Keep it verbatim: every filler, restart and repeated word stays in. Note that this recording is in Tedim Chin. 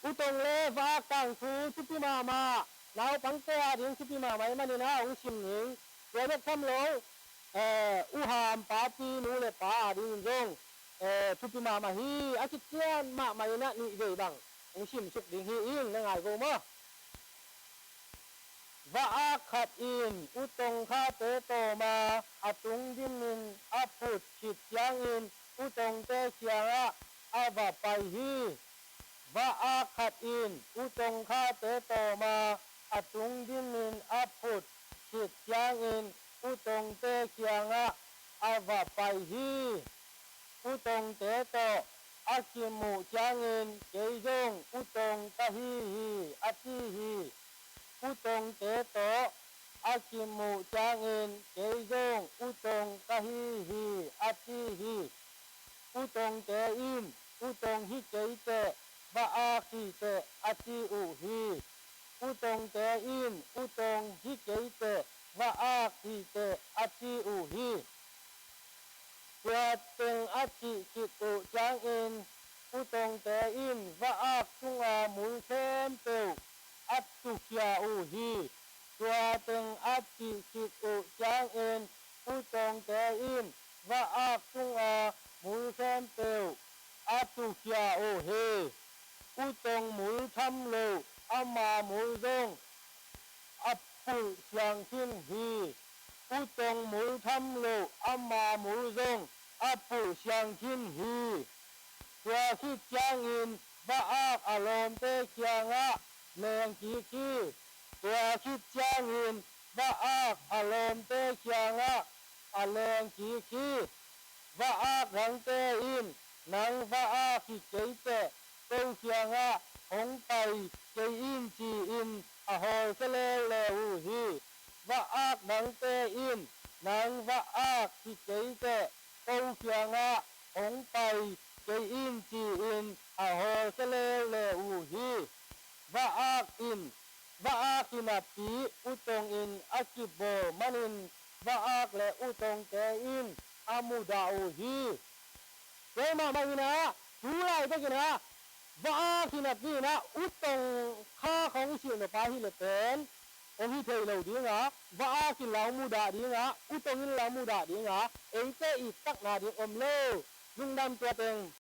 U Tong le va-ak tangthu thupi mahmah, naupangte ading thupi mahmah ahih manin ah hong sim ning. Tua bek tham lo, eh, U Ham papi nu le pa adingin zong, eh, thupi mahmah hi. A kician mahmah in ah nih vei bang hong simsuk ding hi ing, na ngai vo maw. Va-ak khat in U Tong khate tawm a, a tung dimin a phut khit ciangin U Tongte kiangah a va pai hi. Va-ak khat in U Tong khate tawm a, a tung dimin a phut khit ciangin U Tongte kiangah a va pai hi. U Tongte tawh a kimuh ciangin kei zong U Tong ka hi hi, a ci hi. U Tongte tawh a kimuh ciangin kei zong U Tong ka hi hi, a ci hi. U Tongte in U Tong hi kei teh, va-ak hi teh, a ci uh hi. U Tongte in U Tong hi kei teh, va-ak hi teh, a ci uh hi. Tua teng a cih khit uh ciangin U Tongte in va-ak tunga mul khempeuh a tukhia uh hi. Tua teng a cih khit uh ciangin U Tongte in va-ak tunga mul khempeuh a tukhia uh hi. U Tong mul tham lo ama mul zong a pulh siang khin hi. U Tong mul tham lo ama mul zong a pulh siang khin hi. Tua khit ciangin va-ak a lawmte kiangah leng kik hi. Tua khit ciangin va-ak a lawmte kiangah a leng kik hi. Va-ak dangte in nang va-ak hi kei teh, ko kiangah hong pai kei in, ci-in a hawlkhia leuleu uh hi. Va-ak dangte in nang va-ak hi kei teh, ko kiangah hong pai kei in, ci-in a hawlkhia leuleu uh hi. Va-ak in, va-ak hi napi U Tong in a kibawl manin va-ak le U Tongte in a mudah uh hi. Tua ahih mah bangin ah, tu laitak in ah, va-ak hi napi in ah, U Tong kha khawng i silh nop a hih leh pen hong hi thei lo ding a, va-ak in la hong mudah ding a, U Tong in la hong mudah ding a, eite ittakna ding om lo. Lungdam, tua teng